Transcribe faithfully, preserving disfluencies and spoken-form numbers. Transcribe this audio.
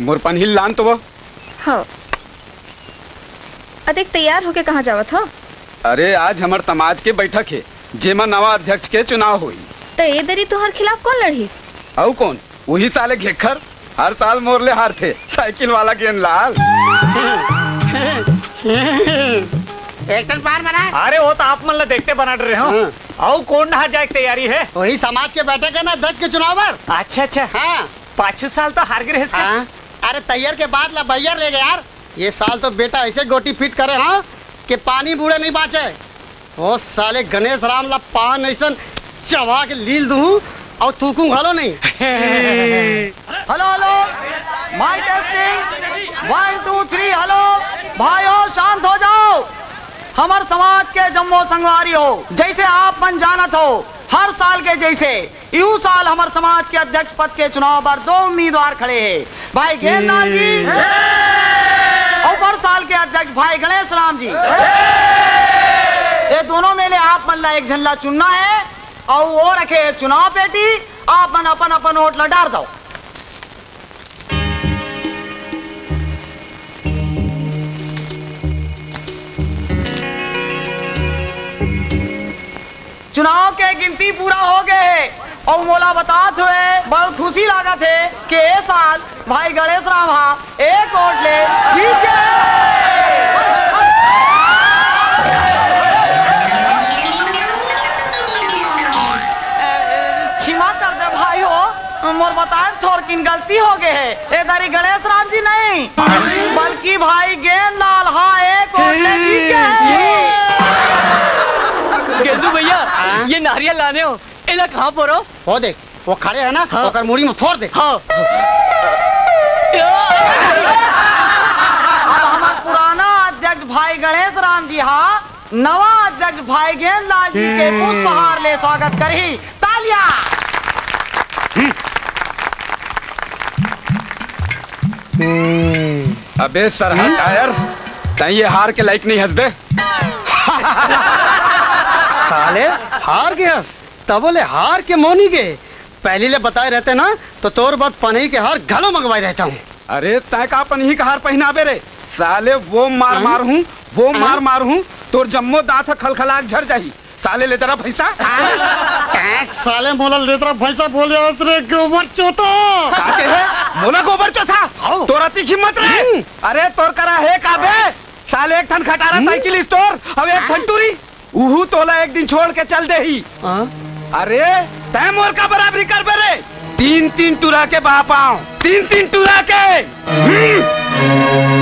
मोर पनही ल लान तो वो। हाँ। अदेक, तैयार होके कहाँ जावत हो? अरे, आज हमर समाज के बैठक हे, जेमा नवा अध्यक्ष के चुनाव होई। त ए दरी तुंहर खिलाफ कोन लड़ही? अउ कोन? उही साले घेखर, हर साल मोर ले हारथे, साइकिल वाला गेंदलाल। एक ठन पान बना। अरे, वो तो आप मन ला देखते बना डरे हो। हाँ। अउ कोन डहर जाए के तैयारी हे? वही समाज के बैठक हे ना, अध्यक्ष के चुनाव बर। अच्छा, अच्छा। हाँ। पाछू साल तो हार गे रहेस का? हाँ। अरे, तैयार के बाद ला बइयार रे गे यार। ये साल तो बेटा ऐसे गोटी फिट करे, हाँ, कि पानी बूड़े नहीं बाँचे। ओ साले गणेश राम ला पान अइसन चबा के लील दूँ अउ थूकूँ घलो नहीं। Hello, hello, mike testing, one, two, three, hello. भाइयों, शांत हो जाओ। हमर समाज के जम्मो संगवारी हो, जइसे आप मन जानत हो, हर साल के जइसे इहू साल हमर समाज के अध्यक्ष पद के चुनाव बर दो उम्मीदवार खड़े हे, भाई गेंदलाल जी अउ बर साल के अध्यक्ष भाई गणेश राम जी। ये दोनों में ले आप मन ला एक झन ला चुनना हे अउ वो रखे हे चुनाव पेटी, आप मन अपन अपन वोट ला डार दव। चुनाव के गिनती पूरा हो गए हे अउ मोला बतात हुए बहुत खुशी लागत हे कि ए साल भाई गणेश राम हा एक वोट ले जीत गए। क्षमा कर दे भाई हो, मोर बताए थोड़किन गलती हो गए हे। ए दरी गणेश राम जी नहीं, बल्कि भाई गेंदलाल हा एक वोट ले जीत गए हे। गेंदू भैया, हाँ? ये नारियल लाने हो, एला कहाँ फोरो? वो देख, वो खड़े हे ना, हाँ। ओकर मुड़ी में फोर दे। हाँ। अब हमर पुराना अध्यक्ष भाई गणेश राम जी हा नवा अध्यक्ष भाई गेंदलाल जी के पुष्पहार ले स्वागत करही। तालियां। अबे सरहा टायर, तैं ये हार के लायक नहीं हस बे। साले, हार गे हस, तबो ले हार के मोनी गे। पहली ले बताए रहते ना, तो तोर बर पनही के हार घलो मंगवाए रहता हूँ। अरे, तैं का पनही का हार पहिनाबे रे? साले, वो मार हाँ? मारहूँ, वो हाँ? मार मारहूँ, तोर जम्मो दांत ह खलखला के झर जाही। साले, ले तेरा भैंसा। तैं साले मोला ले तेरा भैंसा बोले हस रे, गोबर चोथा। का कहे? मोला गोबर चोथा? आओ। तोर अतिक हिम्मत रे? हम्म। अरे, तोर करा हे का बे? साले, एक ठन खटारा हम्म? साइकिल स्टोर, अब एक ठन टूरी। उहू तोला एक दिन छोड़ के चल देही। हाँ? अरे, तैं मोर का बराबरी करबे रे? तीन तीन टुरा के बाप आंव, तीन तीन टुरा के। हम्म।